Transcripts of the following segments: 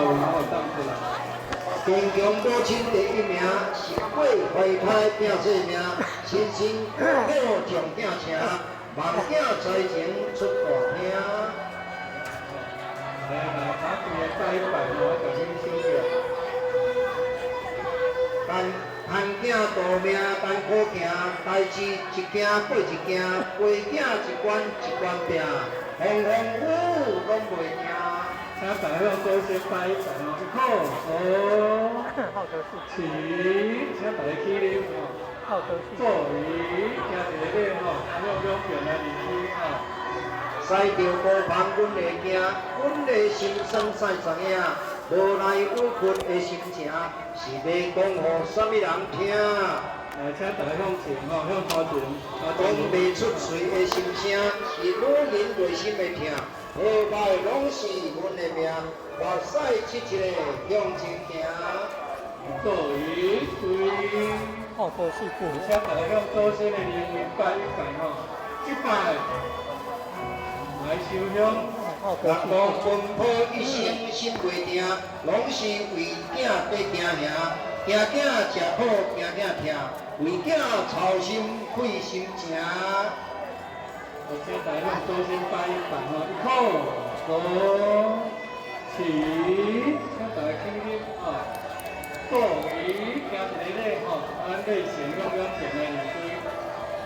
位吼當出來。堅強母親第一名，十八懷胎拼性命，辛辛苦苦將囝請，望囝才情出大廳。來來，把規个拜一拜吼，我共恁收起。趁趁囝渡命艱苦行，代誌一件過一件，陪囝一關一關拼，風風雨雨攏袂驚。請大家向祖先拜一拜吼，一口起，請大家起立吼，做位行一个禮吼，向兩邊來離開吼。駛著孤帆阮會驚，阮的心酸使知影，無奈鬱屈的心情，是欲講予啥物人聽？來，請大家向前吼，向頭前。講袂出喙的心聲，是女人內心的疼，好歹攏是阮的命，目屎痴痴的向前行。做位對，請大家向祖先的靈位拜一拜吼，一拜，來收香。人講奔波一生心袂定，攏是為囝在驚嚇，驚囝食苦，驚囝疼，為囝操心費心情。我請大家向祖先拜一拜吼，一口，起，請大家起立吼，做位行一个禮吼，按禮成向兩邊來離開。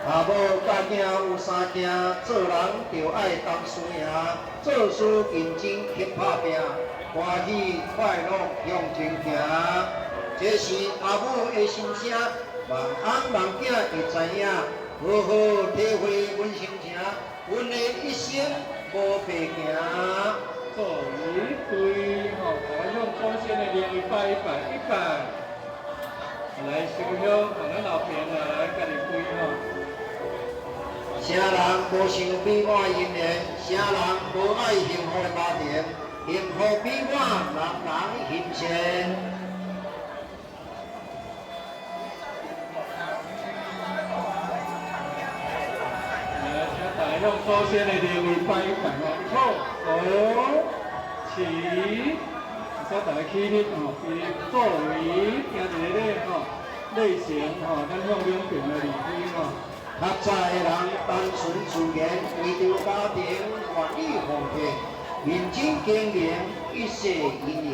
阿母教囝有三驚，做人著愛擔輸贏，做事認真肯拍拚，歡喜快樂向前行。這是阿母的心聲，望翁望囝會知影，好好體會阮心情，阮的一生無白行。做位對吼，大家向祖先的靈位拜一拜，一拜，來收香，咱後邊啊來家己跪吼。啥人無想美滿姻緣，啥人無愛幸福的家庭，幸福美滿，人人欣羨。來，請大家向祖先的靈位拜一拜吼，一口，起，請大家起立吼，起立，做位行一个禮吼，禮成吼，咱向兩邊來離開吼。較早的人單純自然，為著家庭願意奉獻，認真經營一世姻緣。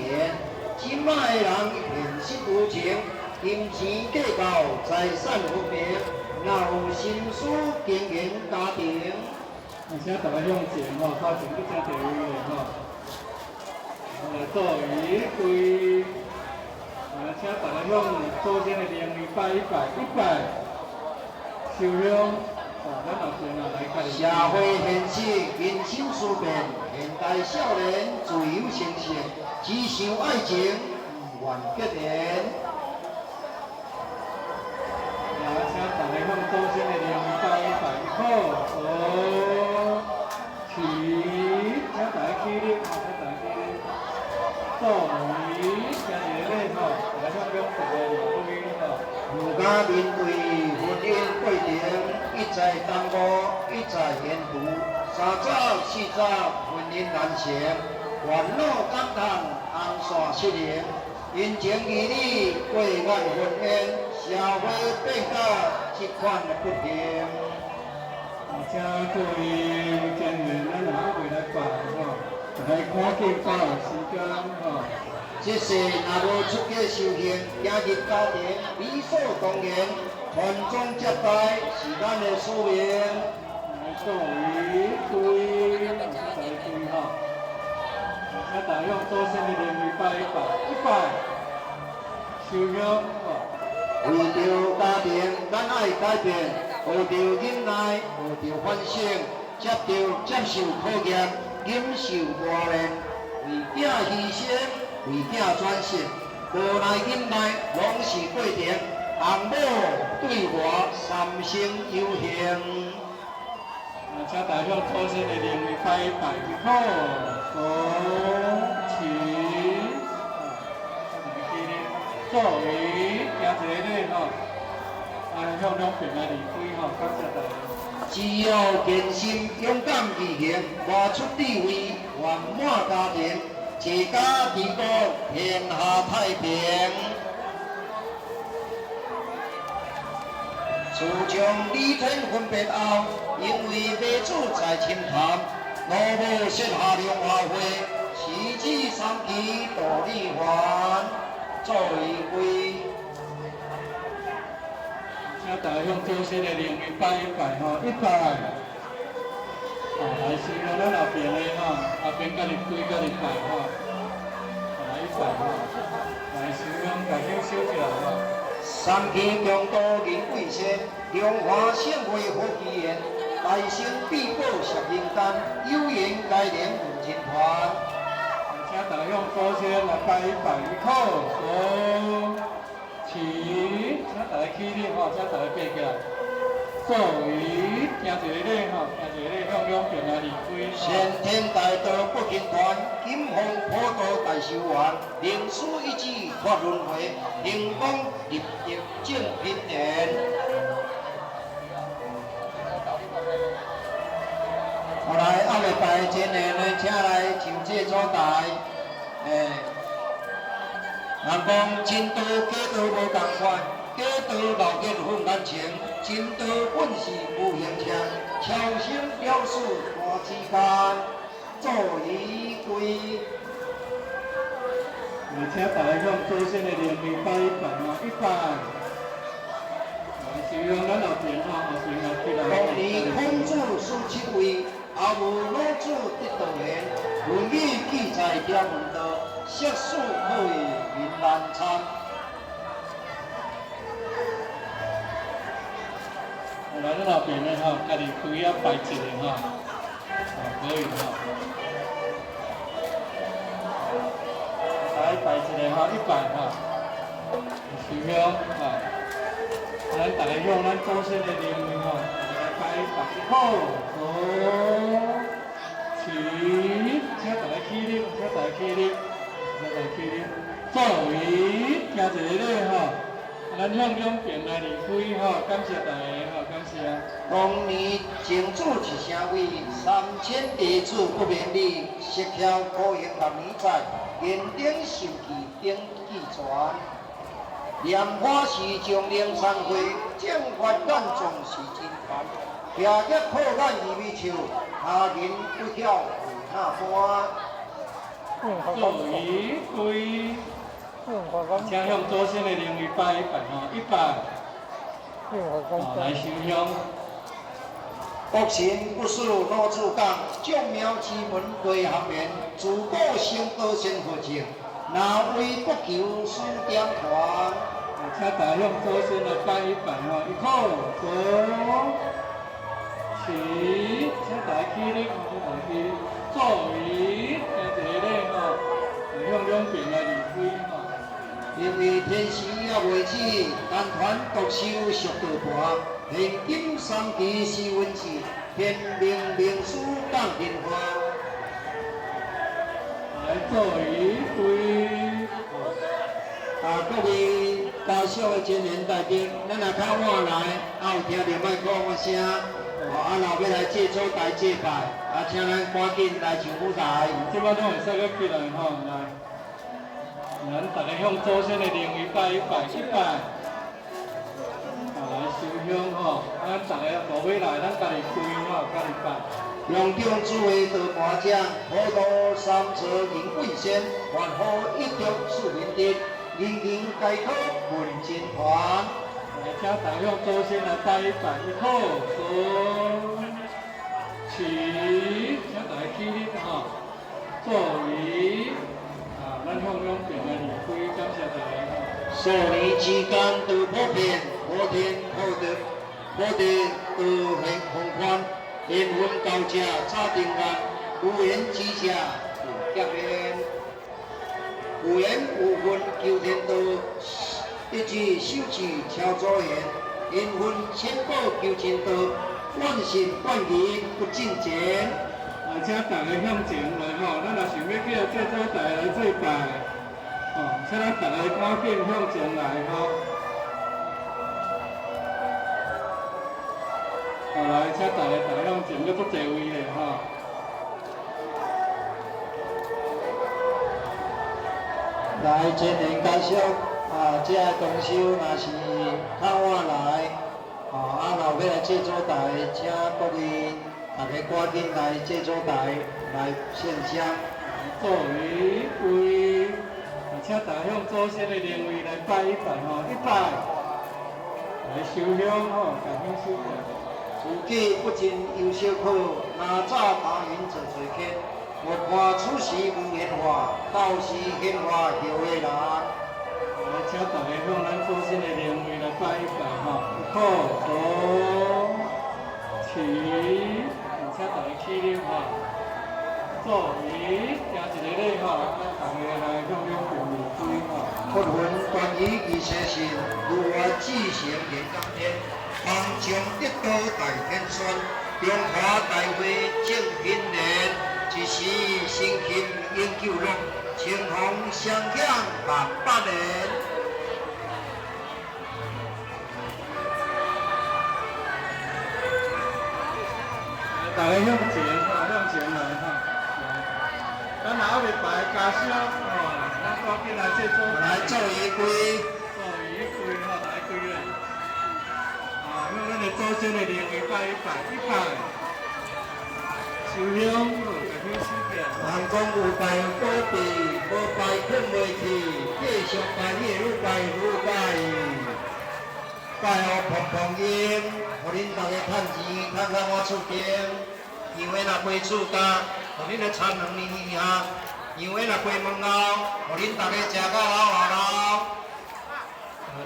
這擺的人現實無情，金錢計較財產分明，哪有心思經營家庭？啊，請大家向前吼，靠前去請地位的吼。來做位跪，來請大家向祖先的靈位拜一拜，一拜，收香，哦，咱後邊啊來開始。社會現實，人心思變，現代少年自由生性，只想愛情，毋願結緣。來，請大家向祖先的靈位拜一拜，一口，起，請大家起立，請大家起立。做位，行一个禮吼，來向兩邊來離開吼。毋敢面對婚姻過程，一再耽誤，一再延遲，三走四走，婚姻難成，煩惱感嘆，紅線失靈，陰晴義理過眼雲煙，社會變甲這款的不幸。啊，請各位店員，咱若猶未來拜吼，來趕緊把握時間吼。這世若無出家修行，走入家庭理所當然，傳宗接代是咱的使命。來做位跪，大家跪吼。請大家向祖先的靈位拜一拜，一拜，收香吼。為著家庭，咱愛改變，學著忍耐，學著反省，接著接受考驗，忍受磨練，為囝犧牲，為囝轉世，無奈忍耐，攏是過程。翁某對我三生有幸。啊，請大家向祖先的靈位拜一拜，一口，起，啊，起立，做位，行一个禮吼，啊，向兩邊來離開吼，感謝大家。只要堅心勇敢去行，活出智慧，圓滿家庭，一家治國，天下太平。自從李天分別後，因為媽祖在深潭，老母設下龍華會，獅子三期道理還，做儀歸。請大家向祖先的靈位拜一拜吼，一拜。哦，來先咱後邊的吼，後邊家己跪家己拜吼，來一拜吼，來師兄共香燒起來吼。三期中道人貴仙，龍華聖會好機緣，大聖必報攝人間，有緣該連有真團。請大家向祖先來拜一拜，一口雙起，請大家起立吼，請大家爬起來。做為行一个禮吼，行一个禮向兩邊來離開。先天大道不間斷，金鳳普渡大壽元，靈師一指脫輪迴，靈光立德正平緣。後來後禮拜真緣呢，請來上這祖台，人講真道假道無仝款，假道老結分感情，真道本是無形相，超生了事大之間，做儀歸。來請大家向祖先的靈位拜一拜吼，一拜。來，是用咱後邊吼，後邊來起來。當年孔子輸七位，後無老子得道賢，論語記載天文道，惜事可謂民難參。來，咱後邊的吼，家己跪啊拜一个吼，哦，可以吼。來拜一个吼，一拜吼，師兄吼，咱大家向咱祖先的靈位吼，來拜一拜，好，好，起，請大家起立，請大家起立，請大家起立，作為行一个禮吼。咱向兩邊來離開吼，感謝大家吼，感謝。當年靜主一聲威，3000弟子不明理，石桥苦行6年載，言顶受記顶记传。莲花是将灵山会，正法眼藏是真传。举业破眼鱼尾笑，他人不晓为哪般。做仪归。請向祖先的靈位拜一拜吼，一拜。哦，來收香。國神不死老子講，眾妙之門歸學面，自古成道先佛正，若為不求師點傳。請大家向祖先來拜一拜吼，一口雙起，請大家起立，請大家起立，作為行一个禮吼，向兩邊來離開吼。因為天時猶未至，單團獨修俗道盤，現今三期是運勢，天命名師講真話。來做儀歸。啊，各位家屬的青年大家，咱若較晚來，啊有聽著麥克風的聲，哦，啊若欲來祭祖台祭拜，啊，請咱趕緊來上舞台。這擺攏會使閣起來吼，來。咱大家向祖先的靈位拜一拜，一拜。啊，來收香吼，啊，咱大家無欲來，咱家己跪吼，家己拜。龍中諸位道盤者，普渡三座人貴仙，萬福一德四明德，人人皆可問真傳。來，請大家向祖先來拜一拜，一口雙起，請大家起立吼，作為。啊，咱向兩邊來離開，感謝大家。數年之間得普遍，普天普德，普地道行宏寬，緣分交者早定案，有緣之者有結緣，有緣有分求天道，一指手指超祖賢，緣分千古求真道，萬信萬疑不進前。來，請大家向前來吼，咱若想欲起來祭祖台來祭拜，吼，請咱大家趕緊向前來吼。好來，請大家向前，閣足濟位咧吼。來，青年家屬啊，這個同修若是較晚來，哦，啊，若有欲來祭祖台，請各位大家趕緊來祭祖台來獻香。做儀跪，請大家向祖先的靈位來拜一拜吼，一拜，來收香吼，共香收起來。自己不盡憂小可，哪早打雲做做客。莫看此時無顯化，到時顯化後的人。來，請大家向咱祖先的靈位來拜一拜吼，一叩首起，請大家起立吼。做儀行一个禮吼，咱大家來向兩邊離開吼。佛云斷疑二世信，如來至誠連當天，方丈得道大天宣，中華大會正品蓮，一時心勤永久樂，清風相響萬百年。大家向前吼，向前來吼。咱若猶未拜家屬吼，咱趕緊來祭祖。來做儀跪，做儀跪吼，來跪咧。啊，向咱的祖先的靈位拜一拜，一拜。收香，共香收起來。人講有拜有保庇，無拜睏袂去，繼續拜你會愈拜愈拜。拜予蓬蓬英，予恁大家趁錢趁甲滿厝間。因為若歸厝家，予恁來差兩年以下；因為若歸門後，予恁大家食到老啊老。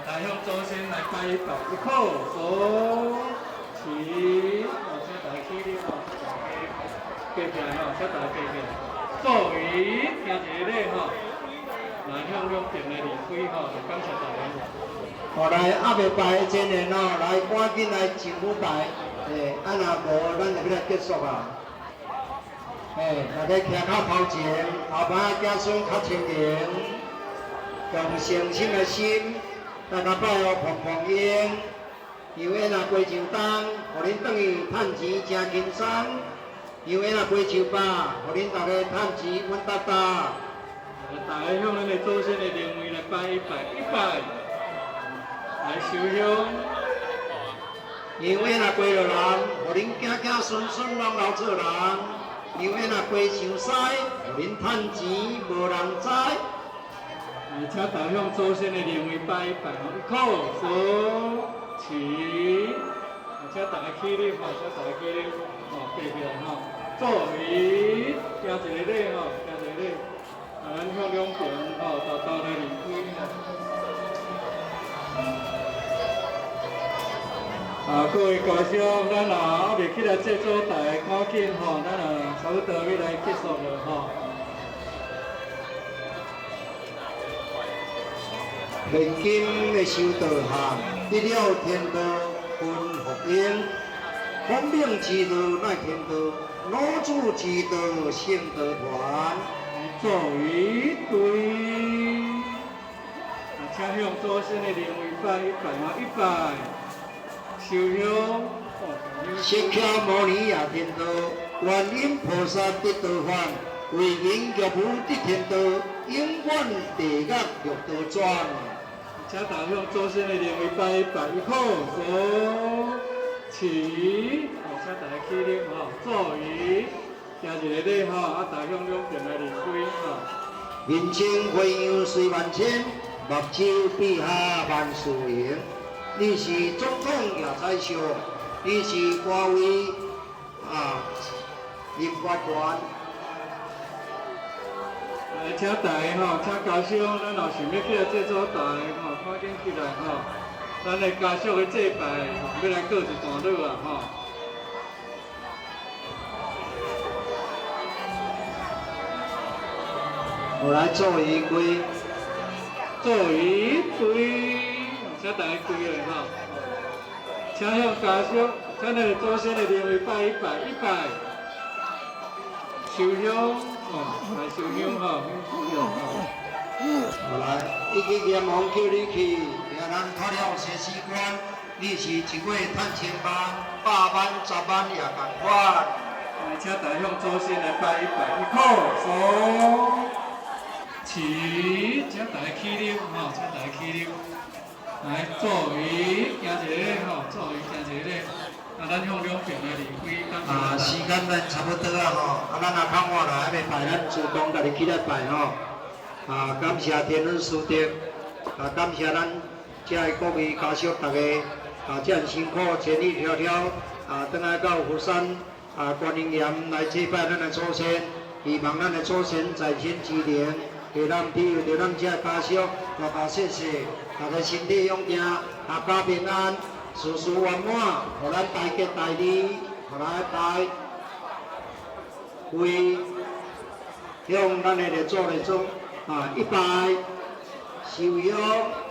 大向祖先來拜一拜，一叩首起，哦，請大家起立吼，爬起來吼，請大家爬起來。做儀行一個禮吼，來向兩邊來離開吼，來感謝大家。後來猶未拜的青年哦，來趕緊來上舞台，欸，啊若無，咱就欲來結束啊。欸，大家徛較頭前，後擺子孫較清明，用誠心的心，大家拜予蓬蓬英，因為若過上冬，予恁轉去趁錢誠輕鬆；因為若過上飽，予恁大家趁錢穩當當。大家向咱的祖先的靈位來拜一拜，一拜，來收香。因為若過落南，予恁子子孫孫攏留做人；因為若過上西，予恁趁錢無人知。來，請大家向祖先的靈位拜一拜，一叩首起，請大家起立吼，請大家起立，吼，爬起來吼，做儀行一个禮吼，行一個禮，啊，咱向兩邊吼，大家來離開吼。啊，各位家屬，咱若猶未起來祭祖台，趕緊吼，咱啊差不多欲來結束了吼。現今的修道行，得了天道分福英，孔明之道乃天道，老子之道聖道傳。做儀跪，啊，請向祖先的靈位拜一拜嘛，一拜，收香，釋迦牟尼也天道，觀音菩薩得道法，為人玉母得天道，永遠地獄六道轉。請大家向祖先的靈位拜一拜，一叩首起，哦，請大家起立吼，做儀，行一個禮吼，啊，大家向兩邊來離開吼。人生花樣雖萬千，目睭閉下萬事贏。你是總統也宰相，你是官位啊，立法權。來，請大家吼，請家屬，咱若想欲起來祭祖台吼，趕緊起來吼。咱的家屬的祭拜，欲來告一段落啊吼。我來做儀跪，做儀跪，請大家跪下吼。請向家屬，請咱的祖先的靈位拜一拜，一拜，收香，哦，來收香吼，收香吼。好來，一支閻王叫你去，命人脫了生死關。你是一月趁千萬、百萬、十萬也仝款。來，請大家向祖先來拜一拜，一叩首起，起，請大家起立吼，請大家起立。來，座位行一个吼，座位行一个。啊，咱向兩邊來離開。啊，時間咱差不多啊吼，啊，咱也較晚啦，還袂拜，咱主動家己起來拜吼。啊，感謝天恩師德，啊，感謝咱遮的各位家屬大家，啊，遮爾辛苦，千里迢迢，啊，轉來到佛山，啊，觀音岩來祭拜咱的祖先，希望咱的祖先在天之靈，會當庇佑著咱遮的家屬，大大細細，大家身體勇健，闔家平安，事事圓滿，予咱大吉大利，予咱拜，跪，向咱的列祖列宗，啊，一拜，受香。